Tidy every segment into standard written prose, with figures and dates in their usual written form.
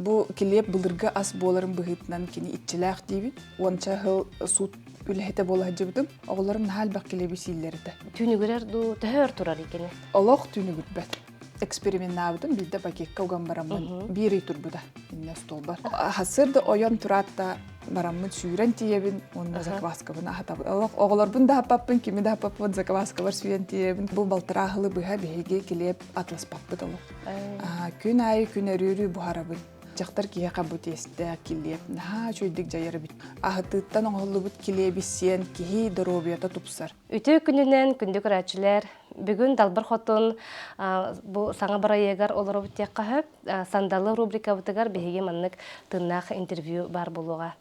Бу килиэп былыргы ас буоларын быһыытынан кини иччилээх диибит. Уонча сыл суут үлэһитэ буола сылдьыбытым. Оҕолорум наһаа элбэх килиэби сииллэр этэ. Түүнүгүрэр дуу, төһө өр турар икини? Олох түүнүгүрбэт. Эксперименнаабытым биирдэ пакекка уган бараммын биир ый турбута иннэ остуолбар. Сарсыарда ойон тураат да бараммын сүүрэн тиийэбин уонна закваскабын аһатабын. Олох оҕолорбун да аһаппаппын, кими да аһаппаппын закваскабар сүүрэн тиийэбин. Бу балтараа сылы быһа биһиги килиэп атласпаппыт олох. Күн аайы күн өрүүрүү буһарабын. Дьахтар киһиэхэ бу тиэстэ килиэп наһаа үчүгэйдик дьайар эбит. Аһытыыттан оҥоһуллубут килиэби сиэн киһи доруобуйата тупсар. Үтүө күнүнэн, күндү көрөөччүлэр! Бүгүн Далбар Хотун бу саҥа бырайыагар олоробут диэххэ сөп. Сандалы рубрикабытыгар биһиги маннык тыыннаах интервью баар буолуоҕа.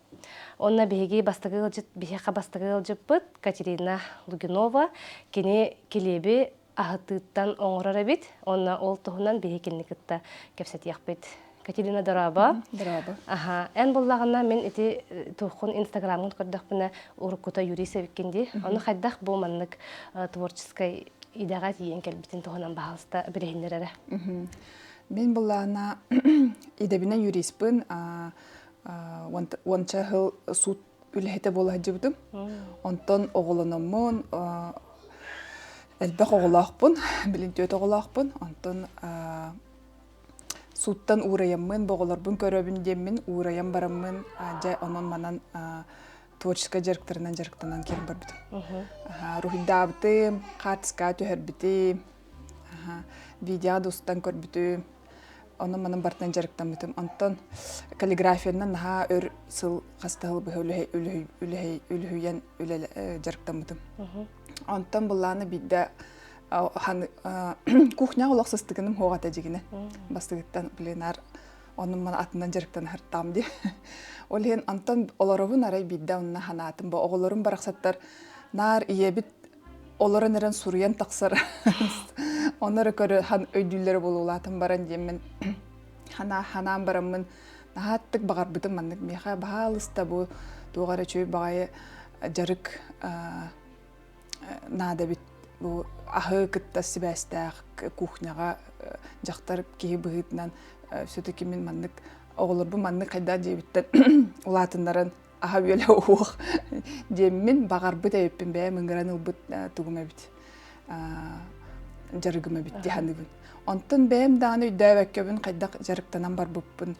Онно биһиги бастакы ыалдьыт, биһиэхэ бастакы ыалдьыппыт Катерина Лугинова. Кини килиэби аһытыыттан оҥорор эбит. Онно ол туһунан биһи кинини кытта кэпсэтиэхпит. Катерина дорообо. Дорообо. Аха. Эн буллаҕына мин ити туоххун инстаграмҥын көрдөхпүнэ уруккута юрист эбиккин дии. Ону хайдах бу маннык творческай идэҕэ тиийэн кэлбитин туһунан баһаалыста билиһиннэр эрэ. Мин буллаҕына идэбинэн юриспын уонча сыл суут үлэһитэ буола сылдьыбытым. Онтон оҕолономмун, элбэх оҕолоохпун, билин түөрт оҕолоохпун. Онтон сууттан уурайаммын, оҕолорбун көрөбүн диэммин уурайан бараммын, дьэ онон-манан творческай дьарыктарынан дьарыктанан киирэн барбытым. Руһуйдаабытым, хаартыскаҕа түһэрбитим, видеоҕа да устан көрбүтүм. Онон-манан барытынан дьарыктаммытым. Онтон каллиграфиянан наһаа өр сыл хас да сыл быһа үлүһүйэн дьарыктаммытым. Онтон былааны биирдэ кухняҕа олох сыстыгыным суох этэ дьигинэ. Бастыгыттан пленар онон-манан атынан дьарыктана сыртаам дии. Ол иһин онтон олоробун арай биирдэ онно санаатым. Бу оҕолорум барахсаттар наар ийэбит олорон эрэн суруйан тахсар. Ону эрэ көрө хан өйдүүллэрэ буолуулаатым баран диэммин хана ханаан бараммын наһааттык баҕарбытым маннык миэхэ баһаалыста бу туох эрэ үчүгэй баҕайы дьарык наада эбит бу аһы кытта сибээстээх кухняҕа дьахтар киһи быһыытынан все-таки мин маннык оҕолорбун маннык хайдах диэбиттэн улаатыннаран аһа-үөлэ уох диэммин баҕарбыт эбиппин бэйэм ыҥыран ылбыт тугум эбит дьарыгым эбит дии саныыбын. Онтон бэйэм даҕаны өйдөөбөккөбүн хайдах дьарыктанан барбыппын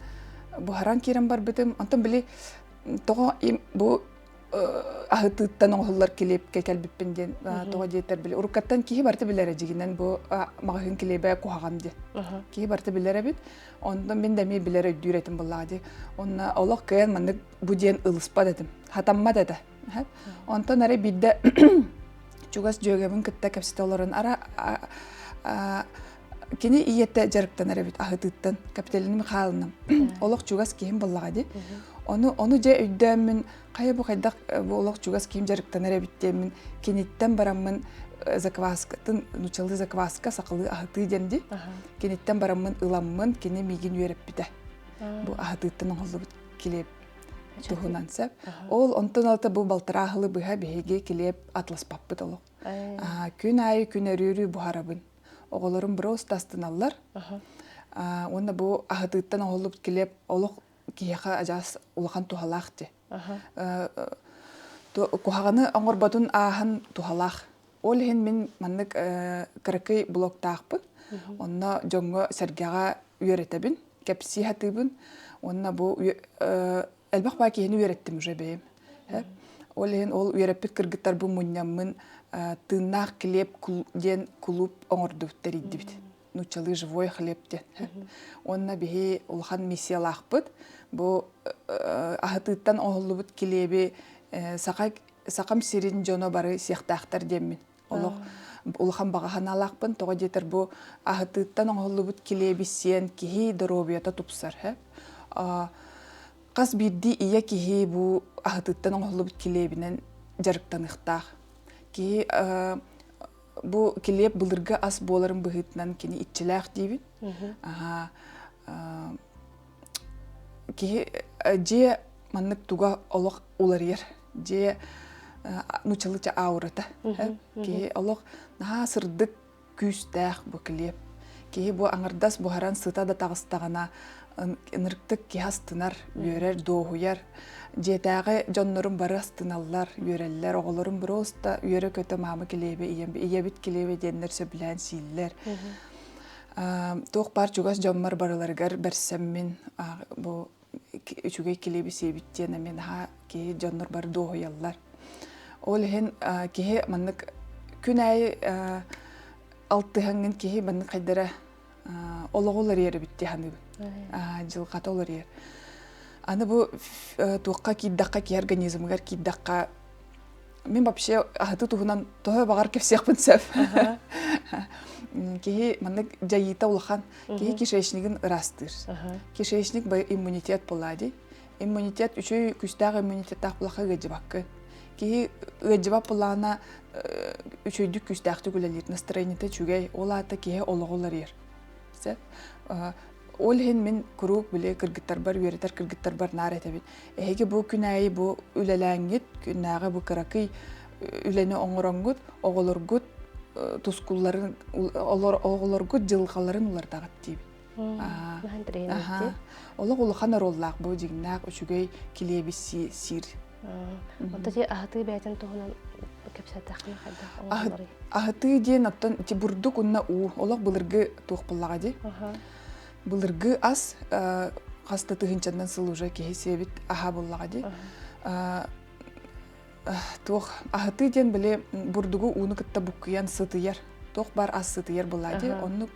буһаран киирэн барбытым. Онтон били тоҕо бу аһытыыттан оҥоһуллар килиэпкэ кэлбиппин диэн тоҕо диэтэр били уруккаттан киһи барыта билэрэ дьигинэн бу маҕаһыын килиэбэ куһаҕан диэн киһи барыта билэр эбит онтон мин да эмиэ билэр өйдүүр этим буоллаҕа дии онно олох кыайан маннык бу диэн ылыспат этим хатаммат этэ онтон арай биирдэ чугас дьүөгэбин кытта кэпсэтэ олорон ара кини ийэтэ дьарыктанар эбит аһытыыттан Капиталина Михайловна олох чугас киһим буоллаҕа дии ону ону дьэ өйдөөммүн хайа бу хайдах бу олох чугас киһим дьарыктанар эбит диэммин киниттэн бараммын закваскатын нучалыы закваска сахалыы аһытыы диэн дии киниттэн бараммын ыламмын кини миигин үөрэппитэ бу аһытыыттан оҥоһуллубут килиэп туһунан сөп. Ол онтон алта бу балтараа сылы быһа биһиги килиэп атласпаппыт олох. Күн аайы күн өрүүрүү буһарабын. Оҕолорум просто астыналлар. Уонна бу аһытыыттан оҥоһуллубут килиэп олох киһиэхэ адьас улахан туһалаах дии. Куһаҕаны оҥорботун ааһан туһалаах. Ол иһин мин маннык кыракый блогтаахпын. Онно дьоҥҥо сэргэҕэ үөрэтэбин, кэпсии сатыыбын. Уонна бу элбэх баа киһини үөрэттим уже бэйэм. Ол иһин ол үөрэппит кыргыттарбын мунньаммын тыыннаах килиэп диэн кулууп оҥордубут тэрийдибит. Нууччалыы живой хлеб диэн. Уонна биһи улахан миссиялаахпыт. Бу аһытыыттан оҥоһуллубут килиэби саха сахам сирин дьоно бары сиэхтээхтэр диэммин. Олох улахан баҕа санаалаахпын. Тоҕо диэтэр бу аһытыыттан оҥоһуллубут килиэби сиэн киһи доруобуйата тупсар. Хас биирдии ийэ киһи бу аһытыыттан оҥоһуллубут килиэбинэн дьарыктаныахтаах. Киһи бу килиэп былыргы ас буоларын быһыытынан кини иччилээх диибин. Киһи дьиэ маннык туга олох уларыйар. Дьиэ нучалыча аурата. Киһи олох наһаа сырдык күүстээх бу килиэп. Киһи бу аҥардас буһаран сыта да таҕыстаҕына Ынырыктык киһи астынар, үөрэр, дуоһуйар. Дьиэтээҕи дьоннорум бары астыналлар, үөрэллэр. Оҕолорум просто үөрэ-көтө маама килиэбэ, ийэм, ийэбит килиэбэ диэннэр сөбүлээн сииллэр. Туох баар чугас дьоммор барыларыгар бэрсэммин бу үчүгэй килиэби сиэбит диэн эмиэ наһаа киһи дьоннор бары дуоһуйаллар. Ол иһин киһи маннык күн аайы алтыһаҥҥын киһи маннык хайдара олоҕу уларыйар эбит дии саныыбын. Дьылҕата уларыйар. Аны бу туохха киирдэххэ киһи организмыгар киирдэххэ мин вообще аһытыы туһунан тоһо баҕар кэпсиэхпин сөп. Киһи маннык дьайыыта улахан. Киһи кишечнигин ыраастыыр. Кишечник иммунитет буолаа дии. Иммунитет үчүгэй күүстээх иммунитеттаах булаха ыалдьыбаккын. Киһи ыалдьыбат булаана үчүгэйдик күүстээхтик үлэлиир, настроениета үчүгэй, ол аата киһи олоҕу уларыйар. Ол иһин мин куруук били кыргыттарбар үөрэтэр кыргыттарбар наар этэбин. Эһиги бу күн аайы бу үлэлээҥҥит, күннээҕи бу кыракый үлэни оҥороҥҥут, оҕолоргут тускулларын, оҕолоргут дьылҕаларын улардаҕыт диибин. Олох улахан оруоллаах бу дьиҥнээх үчүгэй килиэби сиир. Онто ти аһытыы бэйэтин туһунан кэпсээтэххинэ хайдах оҥоһулларый? Аһытыы диэн оттон ити бурдук уонна уу олох былыргы туох буоллаҕа дии. Былыргы ас хас да тыһыынчаннан сыл уже киһи сиэбит аһа буоллаҕа дии. Туох аһытыы диэн били бурдугу ууну кытта буккуйан сытыйар. Туох бар ас сытыйар буоллаа дии. Оннук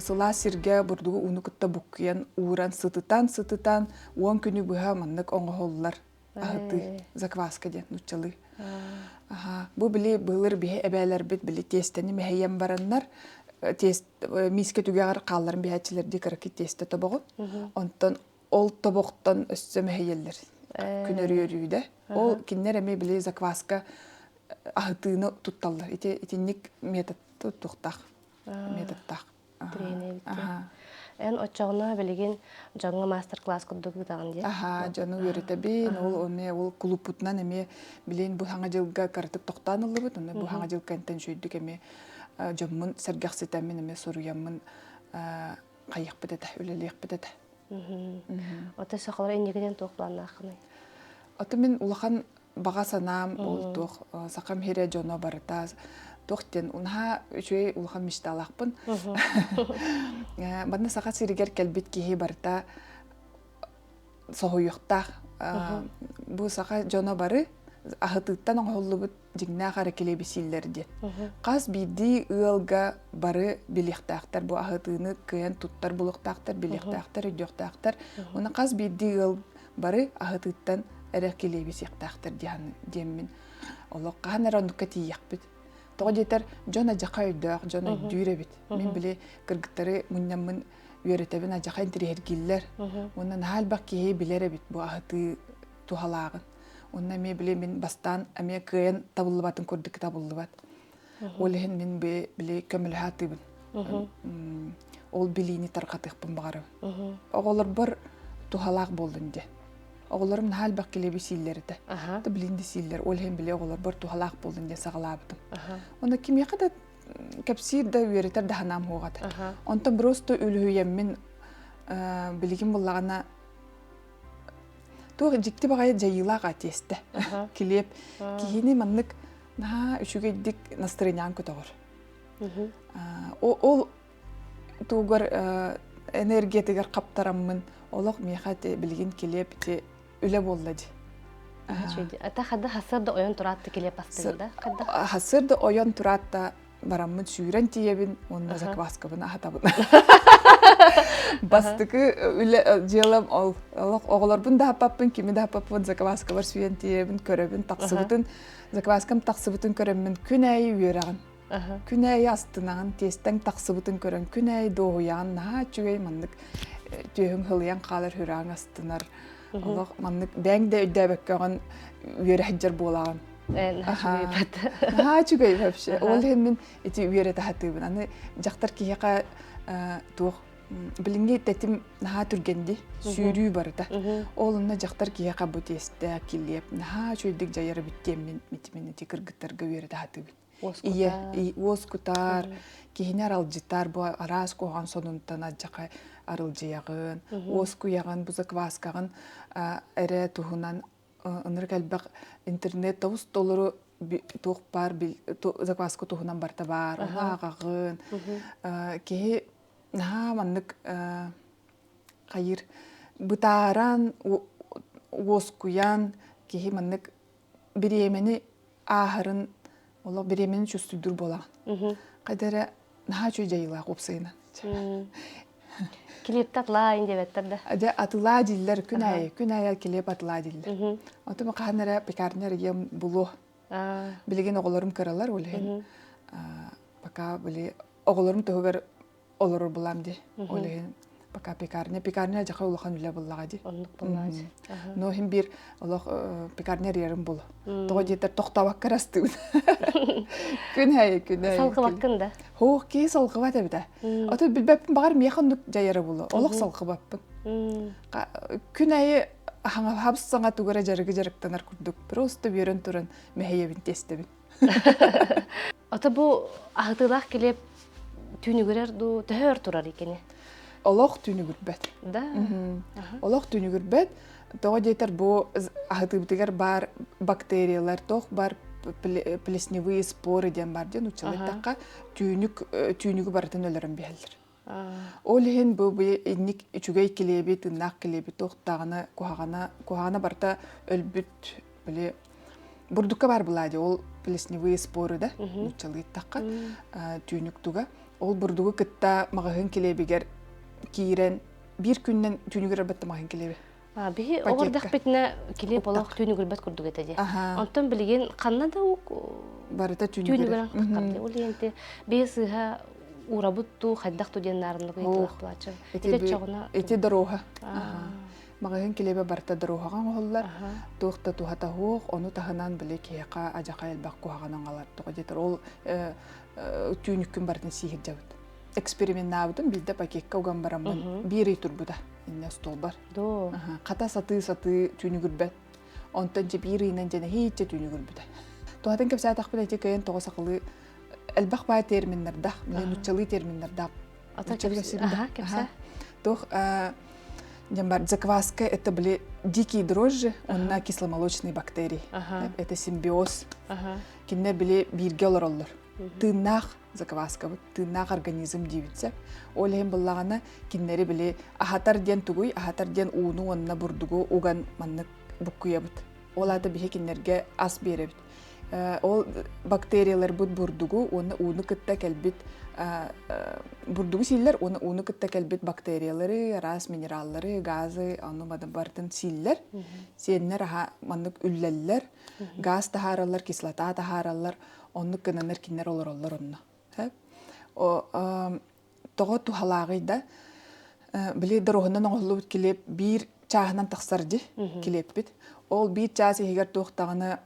сылаас сиргэ бурдугу ууну кытта буккуйан ууран сытытан сытытан 10 күнү быһа маннык оҥоһуллар аһытыы закваска диэн нууччалыы. Аха бу били былыр биһи эбээлэрбит били тиэстэни мэһийэн бараннар тиэст миискэ түгэҕэр хаалларын биһээччилэрдии кыракый тиэстэ тобоҕун. Онтон ол тобохтон өссө мэһийэллэр күн өрүөрүүдэ. Ол кинилэр эмиэ били закваска аһытыыны тутталлар. Ити итинник метод туттуохтаах методтаах. Эн оччоҕуна билигин дьоҥҥо мастер-класс курдук ыытаҕын дии? Аха, дьону үөрэтэбин. Ол эмиэ ол кулуппутунан эмиэ билин бу хаҥа дьылга кыратык тохтоон ыллыбыт. Онно бу хаҥа дьыл кэнтэн үчүгэйдик эмиэ дьоммун сэргэхситэммин эмиэ суруйаммын хайыахпыт этэ, үлэлиэхпит этэ. Ото сахалар иннигинэн туох планнааххыный? Ото мин улахан баҕа санаам ол туох сахам сирэ дьоно барыта туох диэн унаһаа үчүгэй улахан мечталаахпын. Манна саха сиригэр кэлбит киһи барыта соһуйуохтаах. Бу саха дьоно бары аһытыыттан оҥоһуллубут дьиҥнээх эрэ килиэби сииллэр диэн. Хас биирдии ыалга бары билиэхтээхтэр бу аһытыыны кыайан туттар булуохтаахтар, билиэхтээхтэр, өйдүөхтээхтэр. Уонна хас биирдии ыал бары аһытыыттан эрэ килиэби сиэхтээхтэр диэммин олох хаһан эрэ оннукка тиийиэхпит. Тоҕо диэтэр дьон адьаха өйдөөх, дьон өйдүүр эбит. Мин били кыргыттары мунньаммын үөрэтэбин адьаха интириэһиргииллэр. Уонна наһаа элбэх киһи билэр эбит бу аһытыы туһалааҕын. Уонна эмиэ били мин бастаан эмиэ кыайан табыллыбатын курдук табыллыбат. Ол иһин мин били көмөлөһө атыыбын. Ол билиини тарҕатыахпын баҕарабын. Оҕолорбор туһалаах буоллун диэн. Оҕолорум наһаа элбэх килиэби сииллэр этэ. Та билин да сииллэр. Ол иһин били оҕолорбор туһалаах буоллун диэн саҕалаабытым. Онно кимиэхэ да кэпсиир да үөрэтэр да санаам суох этэ. Онтон просто үлүһүйэммин билигин буллаҕына туох дьикти баҕайы дьайыылаах а тиэстэ. Килиэп киһини маннык наһаа үчүгэйдик настырыйнаан көтөҕөр. Ол тугар энергиятыгар хаптараммын олох миэхэ билигин килиэп ити үлэ буолла дии. Ата хадда хасыр да ойон тураатта килиэп астыгын да? Хадда? Хасыр да ойон тураатта бараммын сүүрэн тиийэбин уонна закваскабын аһатабын. Бастакы үлэ дьыалам ол олох оҕолорбун да аһаппаппын, кими да аһаппаппын закваскабар сүүрэн тиийэбин, көрөбүн, тахсыбытын, закваскам тахсыбытын көрөммүн күн аайы үөрэҕин. Күн аайы астынаҕын, тиэстэҥ тахсыбытын көрөн күн аайы дуоһуйаҕын наһаа үчүгэй маннык түөһүҥ һылыйан хаалар сүрэҕиҥ астынар. Олох маннык бэйэҥ да өйдөөбөккөҕүн үөрэ сылдьар буолаҕын. Наһаа үчүгэй вообще. Ол иһин мин ити үөрэтэ сатыыбын. Аны дьахтар киһиэхэ туох билиҥҥи тэтим наһаа түргэн дии, сүүрүү барыта. Ол онно дьахтар киһиэхэ бу тиэстэ, килиэп наһаа үчүгэйдик дьайар эбит диэммин мин ити кыргыттарга үөрэтэ сатыыбын. Ийэ уоскутар, киһини аралдьытар, бу араас куһаҕан сонунтан алдьархай. арылдьыйаҕын, уоскуйаҕын, бу закваскаҕын эрэ туһунан ынырык элбэх интернет тобус толору туох баар закваска туһунан барыта баар, ону ааҕаҕын. Киһи наһаа маннык хайыр бытааран, уоскуйан киһи маннык бириэмэни ааһарын олох бириэмэни чувствуйдуур буолаҕын. Хайда эрэ наһаа үчүгэй дьайыылаах уопсайынан. Килиэпти атылаа диэбэттэр да. Дьэ атылаа дииллэр күн аайы күн аайы килиэп атылаа дииллэр. Оттон хаһан эрэ пекарня эрийиэм булуо. Билигин оҕолорум кыралар ол иһин пока били оҕолорум туһугар олорор булам ди. Ол иһин пока пекарня. Пекарня дьаха улахан үлэ буллаҕа ди. Оннук буллаҕа Но иһин биир олох пекарня эрийэрим булу. Тоҕо диэтэр тохтообокко эрастыыбын. Күн аайы күн аайы. Салгыбаккын да. Хоох киһи салгыбат эбитэ. Ото билбэппин баҕар миэхэ оннук дьайара булу. Олох салгыбаппын. Күн аайы хабыс саҥа тугу эрэ дьарыгы дьарыктанар курдук. Просто үөрэн туран мэһэйэбин тиэстэбин. Ото бу аһытыылаах килиэп түүнүгүрэр дуу, төһө өр турар икини? Олох түүнүгүрбэт. Да. Олох түүнүгүрбэт. Тоҕо диэтэр бу аһытыыбытыгар баар бактериялар, туох баар плесневые споры диэн бар диэн уччалыттахха түүнүк түүнүгү барытын өлөрөн биһэллэр. Ол иһин бу инник үчүгэй килиэби, тыыннаах килиэби туох даҕаны куһаҕана, куһаҕана барыта өлбүт били бурдукка бар была дии ол плесневые споры да нууччалыы ыттахха түүнүк туга ол бурдугу кытта маҕаһыын килиэбигэр киирэн биир күннэн түүнүгэр ырбатта маҕаһыын килиэби Биһи оҕордахпитинэ килиэп олох түүнүгүрбэт курдук этэ дии. Онтон билигин ханна да барыта түүнүгүрэн таххар Ол иһин биһи сыыһа уурабыт туу хайдах туу диэн наарыннык ыйытылах булааччы. Ити дорооһа. Маҕаһыын килиэбэ барыта дорооһаҕа оҥоһуллар. Туох да туһата суох, ону таһынан били киһиэхэ адьаха элбэх куһаҕан аҥалар. Тоҕо диэтэр ол түүнүккүн барытын сииһирдьэбит. Эксперименнаабытым биирдэ пакекка уган бараммын биир ый турбута иннэ остуолбар. Хата сатыы-сатыы түүнүгүрбэт. Онтон дьэ биир ыйынан дьэ нэһииччэ түүнүгүрбүтэ. Туһатын кэпсээтэхпинэ ити кыайан тоҕо сахалыы элбэх баай терминнэрдээх, били нуччалыы терминнэрдээх. Кэпсээ. Туох бар закваска это были дикие дрожжи, онна кисломолочные бактерии. Это симбиоз. Кинилэр били бииргэ олороллор. Тыыннаах закваскабыт, тыыннаах организм диибит сөп. Ол иһин буллаҕына кинилэри били аһатар диэн тугуй, аһатар диэн ууну уонна бурдугу уган маннык буккуйабыт. Ол аата биһи кинилэргэ ас биэрэбит. Ол бактерияларбыт бурдугу уонна ууну кытта кэлбит бурдугу сииллэр уонна ууну кытта кэлбит бактериялары, араас минераллары, газы, ону барытын сииллэр. Сиэннэр аһа маннык үллэллэр, газ таһаараллар, кислота таһаараллар, оннук гынаннар кинилэр олороллор онно. Тоҕо туһалааҕый да, били доруоһунан оҥоһуллубут килиэп биир чааһынан тахсар дии килиэппит. Ол биир чаас иһигэр туох даҕаны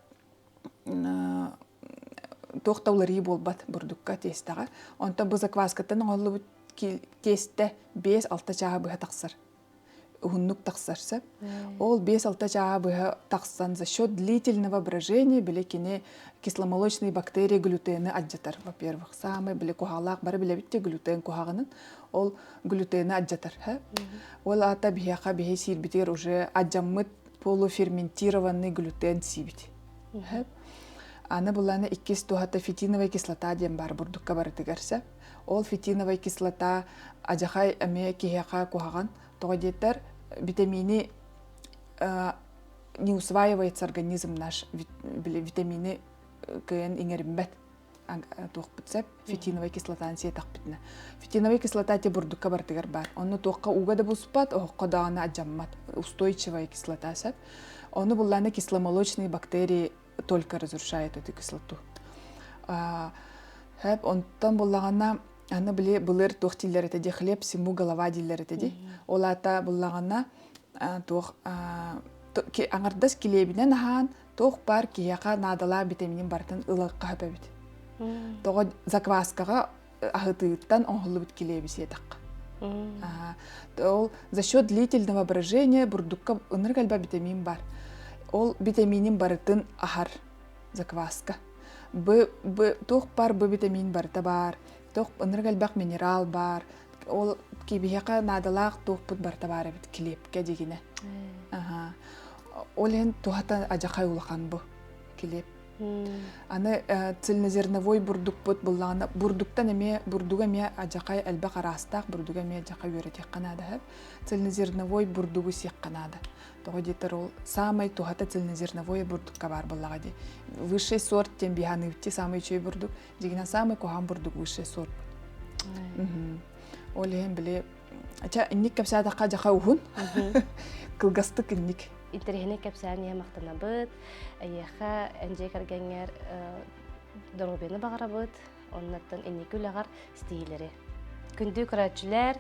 туох да уларыйыы буолбат бурдукка, тиэстэҕэ. Онтон бу закваскаттан оҥоһуллубут тиэстэ 5-6 чааһы быһа тахсар. Уһуннук тахсар сөп. Ол 5-6 чааһы быһа тахсан за счет длительного брожения били кини кисломолочные бактерии глютены алдьатар, во-первых. Саамай били куһаҕалаах бары билэбит те глютен куһаҕанын. Ол глютены алдьатар. Ол аата биһиэхэ биһи сиирбитигэр уже алдьаммыт полуферментированный глютен сиибит. Аны буланы иккис туһата фитиновая кислота диэн бар бурдукка барытыгар сөп. Ол фитиновая кислота адьахай эмиэ киһиэхэ куһаҕан. Тоҕо диэтэр витамини не усваивается организм наш витамини кыайан иҥэриммэт туохпут сөп фитиновай кислотаны сиэтэхпитинэ. Фитиновай кислота те бурдукка барытыгар баар. Онно туохха ууга да буспат, оһоххо даҕаны адьаммат. Устойчивая кислота сөп. Ону буллааны кисломолочные бактерии только разрушают эту кислоту. Хэп, онтон буллаҕына аны били былыр туох дииллэр этэ дии хлеб всему голова дииллэр этэ дии. Ол аата буллаҕына туох аҥардас килиэбинэн аһаан туох баар киһиэхэ наадалаах витаминин барытын ылыахха сөп эбит. Тоҕо закваскаҕа аһытыыттан оҥоһуллубут килиэби сиэтэххэ. Ол за счет длительного брожения бурдукка ынырык элбэх витамин бар. Ол витаминин барытын аһар закваска. Б, Б, туох бар Б витамин барыта баар, туох ынырык элбэх минерал баар. Ол Биһиэхэ наадалаах туохпут барыта баар эбит килиэпкэ дьигинэ. Аха. Ол иһин туһата адьахай улахан бу килиэп. Аны цельнозерновой бурдукпут буллаҕына бурдуктан эмиэ бурдуга эмиэ адьахай элбэх араастаах бурдуга эмиэ адьахай үөрэтиэххэ наада. Цельнозерновой бурдугу сиэххэ наада. Тоҕо диэтэр ол саамай туһата цельнозерновой бурдукка баар буоллаҕа дии. Высший сорт диэн биһаныыбытти саамай үчүгэй бурдук. Дьигинэн саамай куһаҕан бурдук высший сорт. Ол иһин били Ча инник кэпсээтэххэ дьаха уһун. Кылгастык инник. Интэриэһинэй кэпсээн иһэ махтанабыт. Эйиэхэ эн дьиэ кэргэҥҥэр доруобуйаны баҕарабыт. Оннуттан инники үлэҕэр ситиһиилэри. Күндү көрөөччүлэр,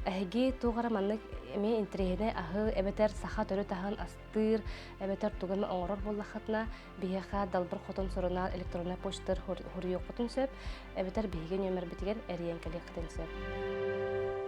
эһиги туох эрэ маннык эмиэ интэриэһинэй аһы эбэтэр саха төрүт аһын астыыр, эбэтэр тугу эмэ оҥорор буоллаххытына, биһиэхэ Далбар Хотун сурунаал электроннай почтатыгар суруйуоххутун сөп, эбэтэр биһиги нүөмэрбитигэр эрийэн кэлиэххитин сөп.